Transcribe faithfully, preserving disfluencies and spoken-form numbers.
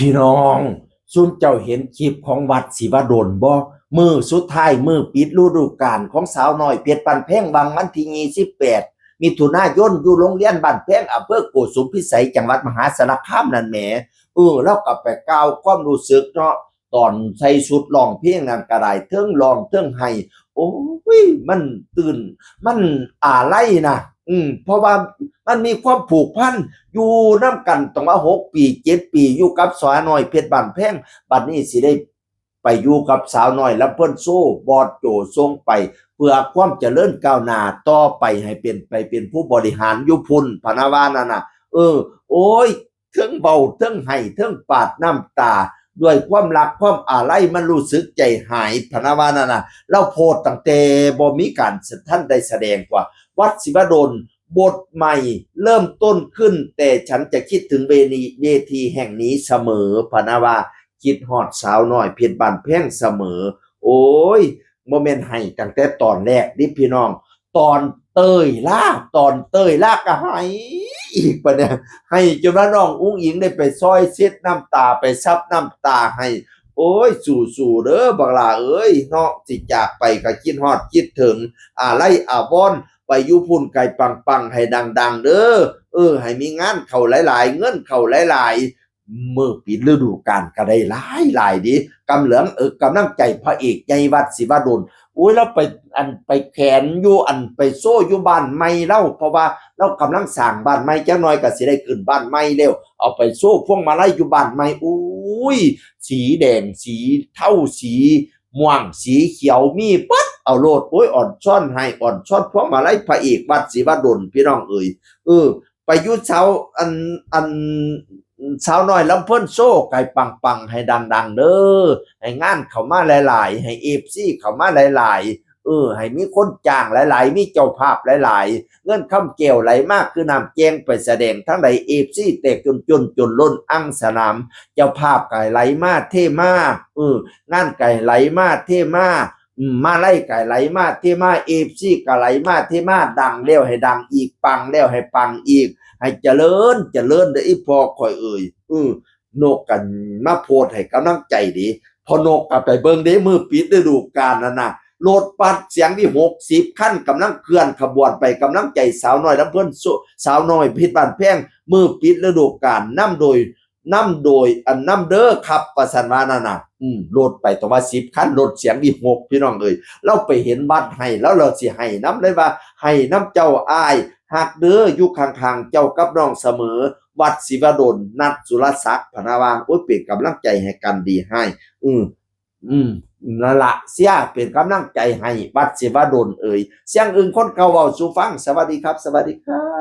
พี่น้อง ซุมเจ้าเห็นคลิปของวัดศิวดลบ่ มื้อสุดท้าย มื้อปิดฤดูกาลของสาวน้อยเพชรบ้านแพง วังวันที่ยี่สิบแปด มิถุนายน อยู่โรงเรียนบ้านแพง อำเภอโกสุมพิสัย จังหวัดมหาสารคามนั่นแหม เออ แล้วก็ไปกล่าวความรู้สึกเนาะ ตอนใส่ชุดร้องเพลงนั่นก็ได้ เทิงร้องเทิงไห้ โอ้ย มันตื่น มันอาลัยนะ อืม เพราะว่ามันมีความผูกพัน อยู่นำกันต้องว่าหกปี เจ็ดปี อยู่กับสาวน้อยเพชรบ้านแพง บัดนี้สิได้ไปอยู่กับสาวน้อยลำเพิ่นโชว์ บอสโจส่งไป เพื่อความเจริญก้าวหน้าต่อไป ให้เป็น ไปเป็นผู้บริหารอยู่พุ้น พะนะว่านั่นน่ะ เออ โอ้ย เทิงเว้า เทิงไห้ เทิงปาดน้ำตา ด้วยความรักความอาลัย มันรู้สึกใจหาย พะนะว่านั่นน่ะ ลาวโพสต์ตั้งแต่บ่มีการทันได้แสดงกว่า วัดศิวดล บทใหม่เริ่มต้นขึ้น แต่ฉันจะคิดถึงเวที เวทีแห่งนี้เสมอ พะนะว่า คิดฮอดสาวน้อยเพชรบ้านแพงเสมอ โอ้ย บ่แม่นไห้ตั้งแต่ตอนแรกเด้พี่น้อง ตอนเตยล่า ตอนเตยล่าก็ไห้อีกปะเนี่ย ไห้จนว่าน้องอุ๋งอิ๋งได้ไปซอยเช็ดน้ำตา ไปซับน้ำตาให้ โอ้ย สู้ๆ เด้อบักหล่าเอ้ย เนาะ สิจากไปก็คิดฮอดคิดถึง อาลัยอาวรณ์ ไปอยู่พุ้นไกลปังๆ ให้ดังๆ เด้อ เออ ให้มีงานเข้าหลายๆ เงินเข้าหลายๆ มื้อปิดฤดูกาลก็ได้หลายๆ เด้ กำเหลือง เออ กำลังใจพระเอกใหญ่วัดศิวดล โอ้ย ลาวไป อัน ไปแขนอยู่ อัน ไปโชว์อยู่บ้านใหม่ลาว เพราะว่าลาวกำลังสร้างบ้านใหม่ จักหน่อยก็สิได้ขึ้นบ้านใหม่แล้ว เอาไปโชว์พวงมาลัยอยู่บ้านใหม่ อุ้ย สีแดง สีเทา สีม่วง สีเขียว มีเบิด เอาโลด โอ้ย อ่อนซ้อนให้ อ่อนซ้อนพวงมาลัยพระเอกวัดศิวดล พี่น้องเอ๋ย เออ ไปอยู่สาว อัน อัน สาวน้อยลำเพิ่นโชว์ไก่ปังๆ ให้ดังๆ เด้อ ให้งานเข้ามาหลายๆ ให้เอฟซีเข้ามาหลายๆ เออ ให้มีคนจ้างหลายๆ มีเจ้าภาพหลายๆ เงินคำแก้วไหลมาคือน้ำแจ้งไปแสดงทั้งใด เอฟซีแตกจนจนจนล้นอังสนาม เจ้าภาพก็ไหลมาเทมา เออ งานก็ไหลมาเทมา อืม มาลัยก็ไหลมาเทมา เอฟซีก็ไหลมาเทมา ดังแล้วให้ดังอีก ปังแล้วให้ปังอีก ให้เจริญเจริญเด้ออีพ่อข่อยเอ่ย เออ นกกันมาโพสต์ให้กำลังใจเด้ พ่อนกก็ไปเบิ่งเด้ มื้อปิดฤดูกาลนั่นน่ะ รถบัสเสียงวิหก สิบคันกำลังเคลื่อนขบวนไปกำลังใจสาวน้อยลำเพิ่นโชว์ สาวน้อยเพชรบ้านแพง มื้อปิดฤดูกาล นำโดย นำโดย อัน นำเด้อครับ ว่าซั่นว่านั่นน่ะ อืม รถไปต้องว่าสิบคัน รถเสียงวิหก พี่น้องเอ้ย ลาวไปเห็นวัดไห้ แล้วลาวสิไห้นำเลยว่า ไห้นำเจ้าอ้าย ฮักเด้อ อยู่ข้างๆ เจ้ากับน้องเสมอ วัดศิวดล นัดสุรศักดิ์ พะนะว่า โอ้ย เป็นกำลังใจให้กันดีให้ อืม อืม นั่นละ เสียเป็นกำลังใจให้ วัดศิวดลเอ่ย เสียงอึ่งคนเก่าเว้าสู่ฟัง สวัสดีครับ สวัสดีครับ